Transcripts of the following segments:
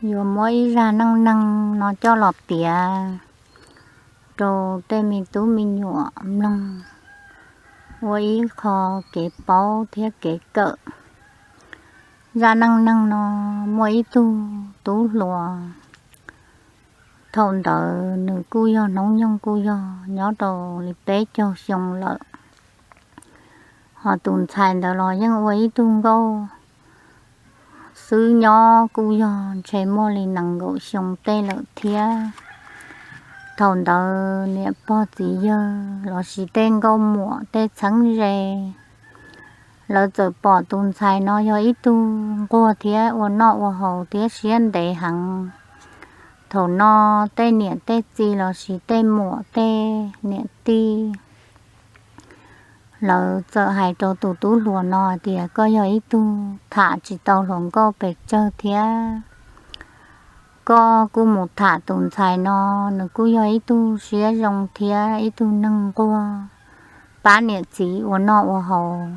Yuav muab ib zaj neej neeg no coj los piav rau tej me tub me nyuam mloog ua ib qho kev paub thiab kev kawm. Zaj neej neeg no muaj ib tug tub hluas, thaum ntawd nws kuj yog hnub nyoog kuj yog nyob rau li peb caug xyoo lawm. Hos tus ntxhais ntawd los yeej ua ib tug nkauj xwb, nyob kuj yog ntshe muaj li nees nkaum xyoo tej lawm thiab. Thaum ntawd niam pog txiv yawg lossis tej nkauj muam tej txheeb ze lawv txawm pom tus ntxhais no yog ib tug nquag thiab ua noj ua haus thiab siab ntev heev. Thaum no tej niam tej txiv lossis tej muam tej niam tij lawv txawm hais rau tus tub hluas no hais tias, koj yog ib tug tham tsis tau hluas nkauj pes tsawg thiab, koj kuj mus tham tus ntxhais no, nws kuj yog ib tug siab zoo thiab ib tug neeg nquag, pab niam txiv ua noj ua haus.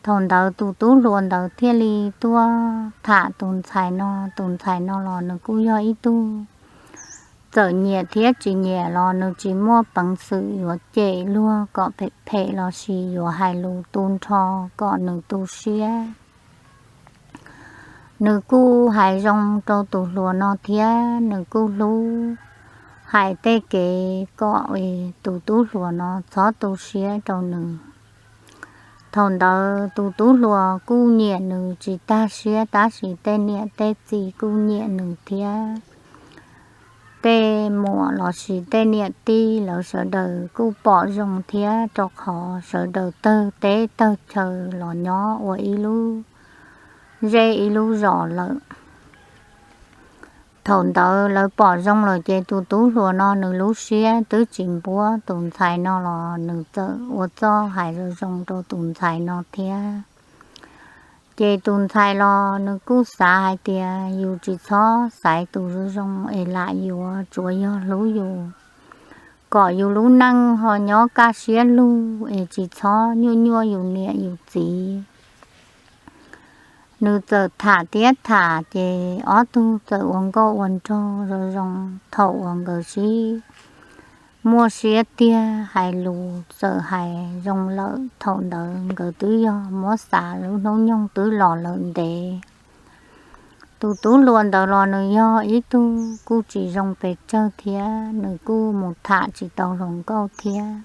Thaum ntawd tus tub hluas ntawd thiaj li tuaj tham tus ntxhais no. Tus ntxhais no los nws kuj yog ib tug txawm nyiam thiab tsis nyiam los nws tsis muaj peev xwm yuav cem luag kom phem phem lossis yuav hais lus tu nrho kom nws tu siab. Nws kuj hais zoo rau tus hluas no thiab nws kuj hlub, hais tej kev kom tus tub hluas no txhob tu siab rau nws. Thaum ntawd tus tub hluas kuj nyiam nws tsis tag siab, tab sis tej niam tej txiv kuj nyiam nws thiab. Tej muam lossis tej niam tij lawv sawv daws kuj pom zoo thiab, rau qhov sawv daws tawg teb tawg chaw los nyob ua ib lub zej ib lub zos lawm. Thaum ntawd lawv pom zoo lawm ces tus tub hluas no nws lub siab twb tsis npuab tus ntxhais no los nws txawm ua txuj hais zoo zoo rau tus ntxhais no thiab. Ces tus ntxhais los nws kuj xav hais tias yus tsis txhob xaiv tus zoo zoo es lam yuav, tsuav yog hlub yus, kom yus lub neej ho nyob kaj siab lug es tsis txhob nyuaj nyuaj yus niam yus txiv. Nws txawm tham thiab tham ces ob tug txawm ua nkauj ua nraug zoo zoo. Thaum uas nkawd sib muaj siab tiag, hais lus txawm hais zoo lawm, thaum ntawd nkawd twb yog muab xav lub hnub nyoog twb los lawm ntev. Tus tub hluas ntawd los nws yog ib tug kuj tsis zoo pes tsawg thiab, nws kuj mus tham tsis tau hluas nkauj thiab.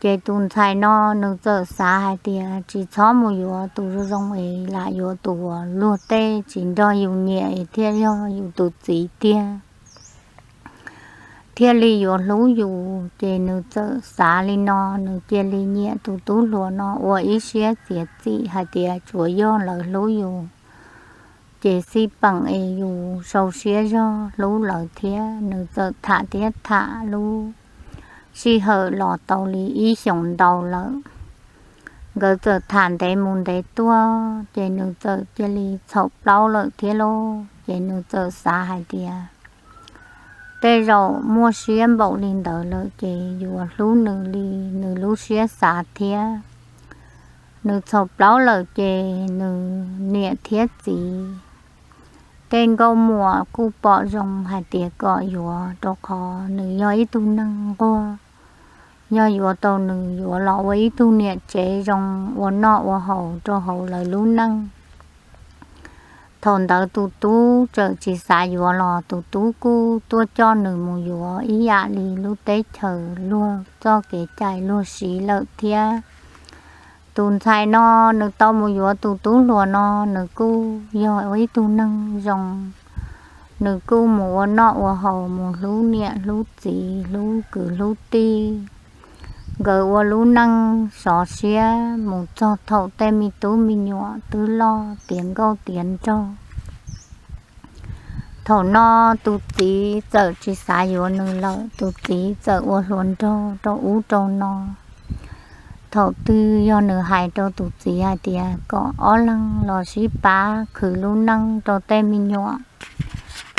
Ces tus ntxhais no nws txawm xav hais tias tsis txhob mus yuav tus zoo zoo es lam yuav tus uas luag tej tsis nrog yus nyiam es thiaj yog yus tus txiv tiag, thiaj li yuav hlub yus. Ces nws txawm xav li no, nws cia li nyiam tus tub hluas no ua ib siab txiav txim hais tias tsuav yog lawv hlub yus ces xij peem es yus sau siab zog hlub lawv thiab. Nws txawm tham thiab tham lub sij hawm los tau li ib xyoos ntau lawm. Nkawd txawm tham ntev mus ntev tuaj ces nws txawm cia li txhaum plaub lawm thiab lauj. Ces nws txawm xav hais tias tej zaum muaj siab npaum li ntawd lawm ces yuav hlub nws li nws lub siab xav thiab. Nws txhaum plaub lawm ces nws niam thiab txiv, tej nkauj muam kuj pom zoo hais tias kom yuav, rau qhov nws yog ib tug neeg nquag, yog yuav tau nws yuav los ua ib tug niam tsev zoo ua noj ua haus rau hauv lawv lub neej. Thaum ntawd tus tub txawm tsis xav yuav los tus tub kuj tuaj coj nws mus yuav ib yam li lub teb chaws luag txoj kev cai luag siv lawm thiab. Tus ntxhais no nws tau mus yuav tus tub hluas no, nws kuj yog ib tug neeg zoo, nws kuj mus ua noj ua haus, mus hlub niam hlub txiv, hlub kwv hlub tij. Nkawd ua lub neej sov siab mus txog thaum tej me tub me nyuam twb loj tiav nkauj tiav nraug. Thaum no tus txiv txawm tsis xav yuav nws lawm, tus txiv txawm ua hluas nraug rau ub rau no. Thaum twg yog nws hais rau tus txiv hais tias kom ob leeg los sib pab khwv lub neej rau tej me nyuam,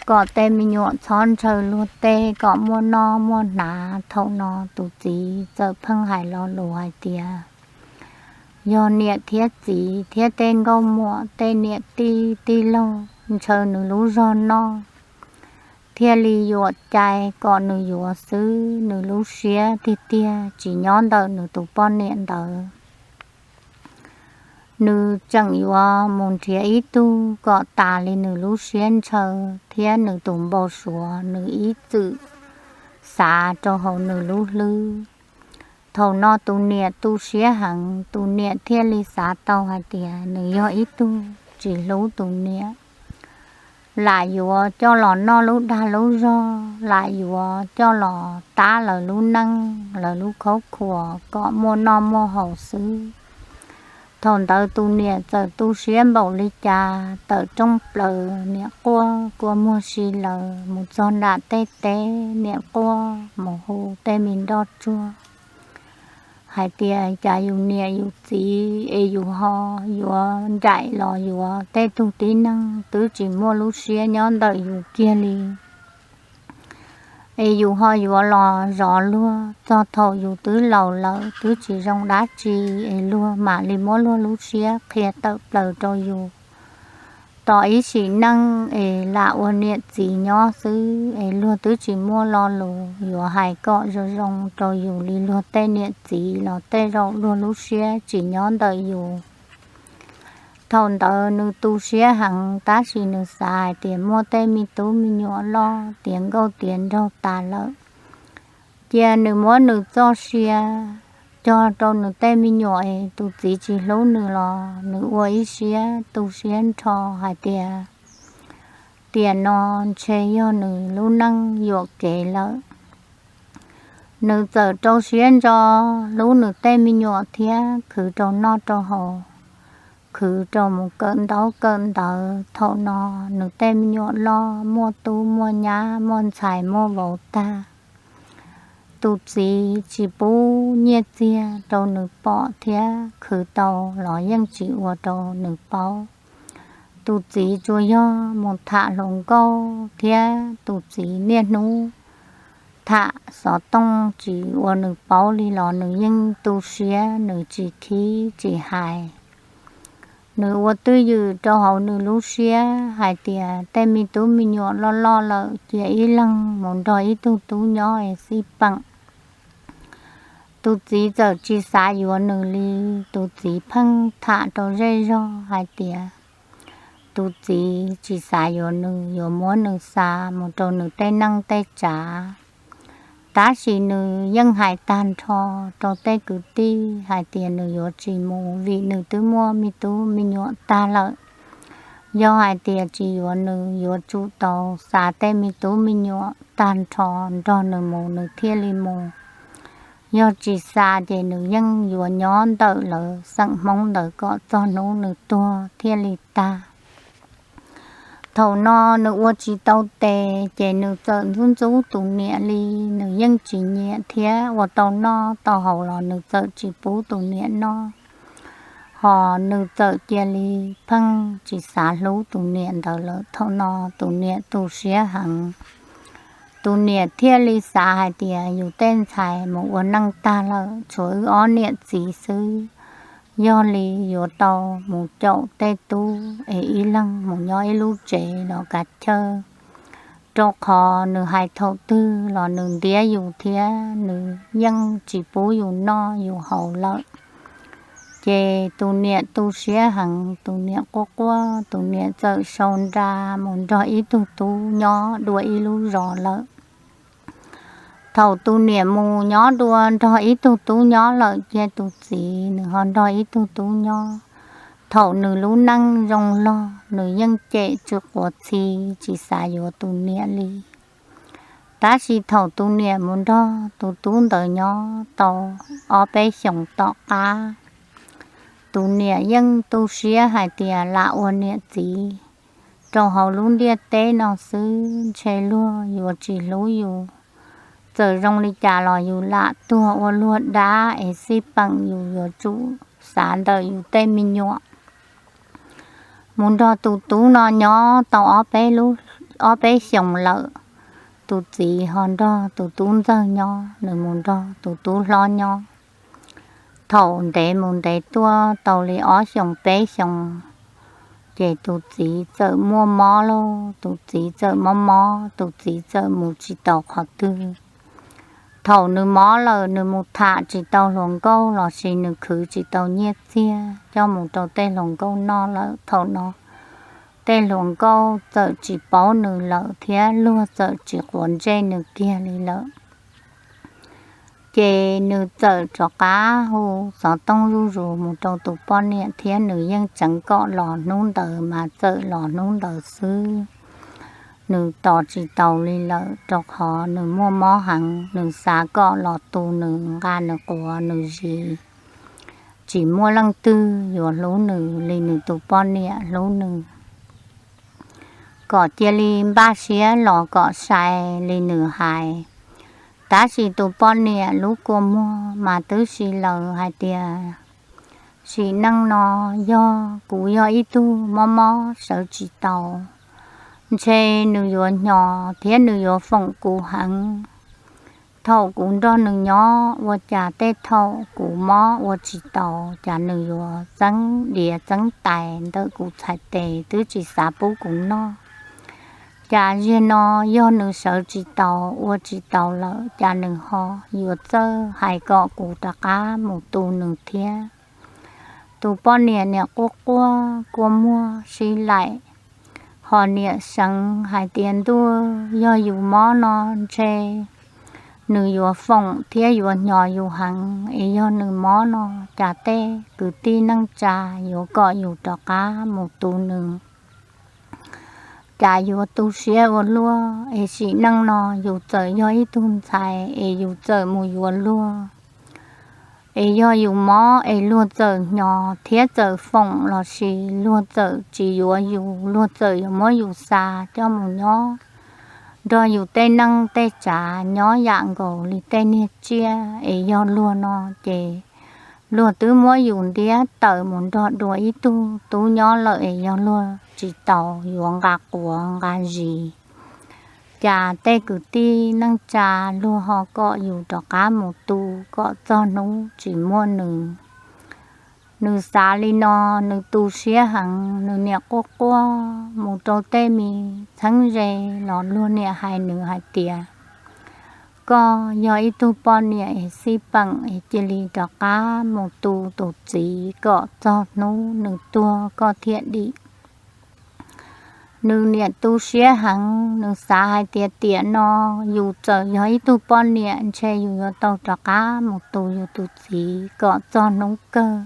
kom tej me nyuam txhob ntshaw luag tej, kom muaj noj muaj hnav. Thaum no tus txiv txawm pheej hais lo lus hais tias yog niam thiab txiv thiab tej nkauj muam tej niam tij tij laug ntshaw nws lub zog noj, thiaj li yuam cai kom nws yuav xwb, nws lub siab tiag tiag tsis nyob ntawm nws tus poj niam ntawd. Nws tseem yuav mus nrhiav ib tug kom tas li nws lub siab ntshaw thiab nws tus npau suav, nws ib txwm xav rau hauv nws lub hlwb. Thaum no tus niam tu siab heev, tus niam thiaj li xav tau hais tias nws yog ib tug tsis hlub tus niam, lam yuav coj los noj lub dag lub zog, lam yuav coj los tab lawv lub neej lawv lub khaub khuas kom muaj noj muaj haus xwb. Thaum ntawd tus niam txawm tu siab npaum li cas, tawm rooj plaws niam quaj kua muag si lawm, mus txog nram tej teb niam quaj mus hu tej me nroj tsuag hais tias cas yus niam yus txiv es yus ho yuav ncaim los yuav tej tug tib neeg twb tsis muaj lub siab nyob ntawm yus kiag li, es yus ho yuav los zov luag txog thaum yus twb laus lawm twb tsis zoo dab tsi, es luag mam li muab luag lub siab qhia tawm plaws rau yus. Tos ib sim neej es lam ua niam txiv nyob xwb es luag twb tsis muaj lo lus yuav hais kom zoo zoo rau yus li luag tej niam txiv los tej zaum luag lub siab tsis nyob ntawm yus. Thaum ntawd nws tu siab heev tab sis nws xav hais tias muaj tej me tub me nyuam loj tiav nkauj tiav nraug tas lawm, cia nws muab nws txoj sia cog rau nws tej me nyuam es tus txiv tsis hlub nws los nws ua ib siab tu siab nrho hais tias tiam no ntshe yog nws lub neej yuam kev lawm. Nws txawm rau siab ntso hlub nws tej me nyuam thiab khwv rau noj rau haus, khwv rau mus kawm ntaub kawm ntawv. Thaum no nws tej me nyuam loj muaj tub muaj nyab muaj ntxhais muaj vauv tag. Tus txiv tsis pub nyiaj txiag rau nws pom thiab khwv tau los yeej tsis ua rau nws paub. Tus txiv tsuas yog mus tham hluas nkauj thiab tus txiv niaj hnub tham xov tooj tsis ua nws paub li los nws yeej tu siab, nws tsis khib tsis hais. Nws ua twj ywm rau hauv nws lub siab hais tias tej me tub me nyuam loj loj lawm cia ib leeg mus nrog ib tug tub nyob es xij peem. Tus txiv txawm tsis xav yuav nws li, tus txiv pheej tham rau zej zog hais tias tus txiv tsis xav yuav nws, yuav muab nws xa mus rau nws tej neej tej tsav. Tab sis nws yeej hais tag nrho rau tej kwv tij hais tias nws yuav tsis mus vim nws twb muaj me tub me nyuam tag lawm. Yog hais tias tsis yuav nws yuav tsum tau xa tej me tub me nyuam tag nrho nrog nws mus nws thiaj li mus. Yog tsis xa ces nws yeej yuav nyob ntawm lawv xeem Hmoob ntawd kom txog hnub nws tuag thiaj li tag. Thaum no nws ua tsis tau tes ces nws txawm ntxub ntxub tus niam li, nws yeej tsis nyiam thiab ua tau noj tau haus los nws txawm tsis pub tus niam noj. Ho nws txawm cia li pheej tsis xav hlub tus niam ntawd lawm. Thaum no tus niam tu siab heev. Tus niam thiaj li xav hais tias yus tej ntxhais mus ua neej tag lawm, tshuav wb ob niam txiv xwb. Yog li yuav tau mus caum tej tub es ib leeg mus nyob ib lub tsev los kav chawj, rau qhov nws hais thaum twg los nws ntiab yus thiab nws yeej tsis pub yus noj yus haus lawm. Ces tus niam tu siab heev, tus niam quaj quaj, tus niam txawm sau nra mus nrog ib tug tub nyob dua ib lub zos lawm. Thaum tus niam mus nyob dua nrog ib tug tub nyob lawm, cia tus txiv nws ho nrog ib tug tub nyob. Thaum nws lub neej zoo log, nws yeej cem tsw quav txhi, tsis xav yuav tus niam li. Tab sis thaum tus niam mus nrog tus tub ntawd nyob tau ob peb xyoos tom qab, tus niam yeej tu siab hais tias lam ua niam txiv rau hauv lub ntiaj teb no xwb, ntshe luag yuav tsis hlub yus. Txawm zoo li cas los yus lam tuag ua luag dab es xij peem, yus yuav tsum xav ntawm yus tej me nyuam. Mus nrog tus tub no nyob tau ob peb lub, ob peb xyoos lawm, tus txiv ho nrog tus tub ntxawg nyob, nws mus nrog tus tub hlob nyob. Thaum ntev mus ntev tuaj tau li ob xyoos peb xyoos, Ces tus txiv txawm muaj mob lauj, tus txiv txawm mob mob, tus txiv txawm mus tsis tau qhov twg. Thaum nws mob lawm nws mus tham tsis tau hluas nkauj los sis nws khwv tsis tau nyiaj txiag coj mus rau tej hluas nkauj noj lawm. Thaum no tej hluas nkauj txawm tsis paub nws lawm thiab luag txawm tsis quav ntsej nws kiag li lawm. Ces nws txawm rov qab hu xov tooj zuj zus mus rau tus poj niam thiab nws yeej tseev kom los hnub ntawd mas txawm los hnub ntawd xwb. Nws tos tsis taus li lawm rau qhov nws muaj mob heev, nws xav kom los tu nws, nqa nws quav nws zis. Tsis muaj leej twg yuav hlub nws li nws tus poj niam hlub nws, kom cia li npaj siab los kom sai li nws hais. Tab sis tus poj niam lub kua muag mas twb siv lawm hais tias, sim neej no yog kuv yog ib tug mob mob sawv tsis taus, ntshe nws yuav hnyo thiab nws yuav foom kuv heev. Thaum kuv nrog nws nyob ua cas tej thaum kuv mob ua tsis taus, cas nws yuav txeeb diav txeeb tais ntawm kuv txhais tes twb tsis xav pub kuv noj. Cas ziag no yog nws sawv tsis taus ua tsis taus lawm, cas nws ho yuav txawj hais kom kuv rov qab mus tu nws thiab. Tus poj niam niam quaj quaj kua muag sib laim, ho niam seev hais tias, ntuj, yog yus mob no ntshe nws yuav foom thiab yuav hnyo yus heev, es yog nws mob no cas tej kwv tij neej tsa yuav kom yus rov qab mus tu nws, cas yuav tu siab ua luaj, es sim neej no yus txawm yog ib tug ntxhais es yus txawm mus yuav luag, es yog yus mob es luag txawm hnyo thiab txawm foom los sis luag txawm tsis yuav yus, luag txawm yuav muab yus xa coj mus nyob nrog yus tej neej tej tsav nyob yam nkaus li tej niag tsiaj, es yog luag no ces luag twb muab yus ntiab tawm mus nrog dua ib tug tub nyob lawm, es yog luag tsis taus yuav nqa quav nqa zis. Cas tej kwv tij neej tsa luag ho kom yus rov qab mus tu kom txog hnub tsis muaj nws. Nws xav li no, nws tu siab heev, nws niam quaj quaj mus rau tej me txheeb ze los luag niam hais nws hais tias, koj yog ib tug poj niam es xij peem es cia li rov qab mus tu tus txiv kom txog hnub nws tuag koj thiaj dim. Nws niam tu siab heev, nws xav hais tias tiam no yus txawm yog ib tug poj niam ntshe yus yuav tau rov qab mus tu yus tus txiv kom txog hnub kawg.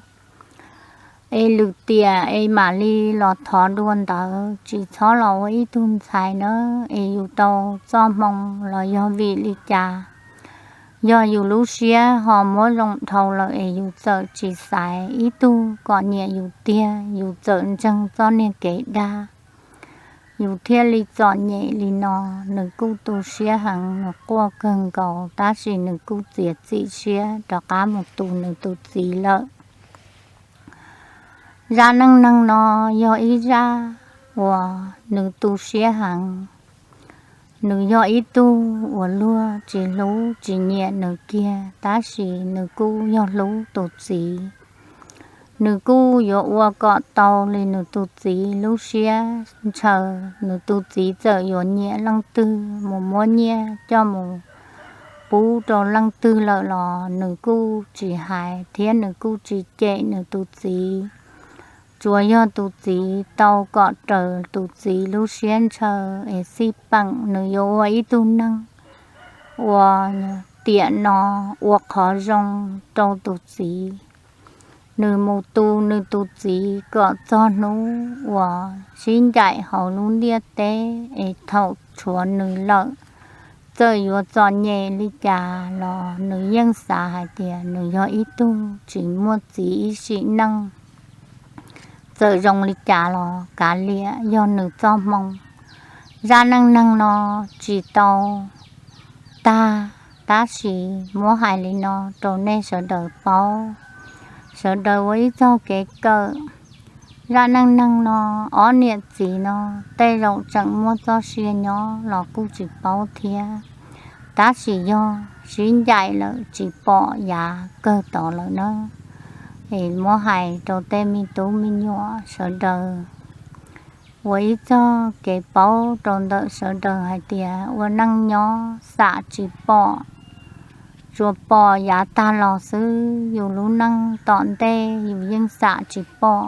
Es lwm tiam es mam li los thov dua ntawd, tsis txhob los ua ib tug ntxhais nawb, es yus tau txoj hmoo los yog vim li cas. Yog yus lub siab ho muab zoo dhau lawm es yus txawm tsis xaiv ib tug kom nyiam yus tiag, yus txawm ntseeg txoj niag kev dag, yus thiaj li txom nyem li no. Nws kuj tu siab heev, nws quaj kawg nkaus, tab sis nws kuj txiav txim siab rov qab mus tu nws tus txiv lawm. Zaj neej neeg no yog ib zaj uas nws tu siab heev. Nws yog ib tug uas luag tsis hlub tsis nyiam nws kiag, tab sis nws kuj yog hlub tus txiv. Nws kuj yuav ua kom tau li nws tus txiv lub siab ntshaw. Nws tus txiv txawm yuav nyiam leej twg mus muab nyiaj coj mus pub rau leej twg lawm los nws kuj tsis hais thiab nws kuj tsis cem nws tus txiv. Tsuas yog tus txiv tau kom raws tus txiv lub siab ntshaw es xij peem nws yuav ua ib tug neeg uas tiam no ua qhov zoo rau tus txiv. Nws mus tu nws tus txiv kom txog hnub uas sib ncaim hauv lub ntiaj teb es thaum tshuav nws lawm, txawm yuav txom nyem li cas los nws yeej xav hais tias nws yog ib tug tsis muaj txiv ib sim neej. Txawm zoo li cas los kav liam, yog nws txoj hmoo. Zaj neej neeg no tsis tau tag, tab sis muab hais li no rau nej sawv daws paub, sawv daws ua ib txog kev kawm. Zaj neej neeg no, ob niam txiv no tej zaum tseem muaj txoj sia nyob los kuj tsis paub thiab, tab sis yog sib ncaim lawm tsis pom yav kawg tod lawm na. Es muab hais rau tej me tub me nyuam sawv daws ua ib txog kev paub rau ntawm sawv daws hais tias ua neej nyob xam tsis pom, tsuas pom yav tag los xwb, yus lub neej tom ntej yus yeej xam tsis pom.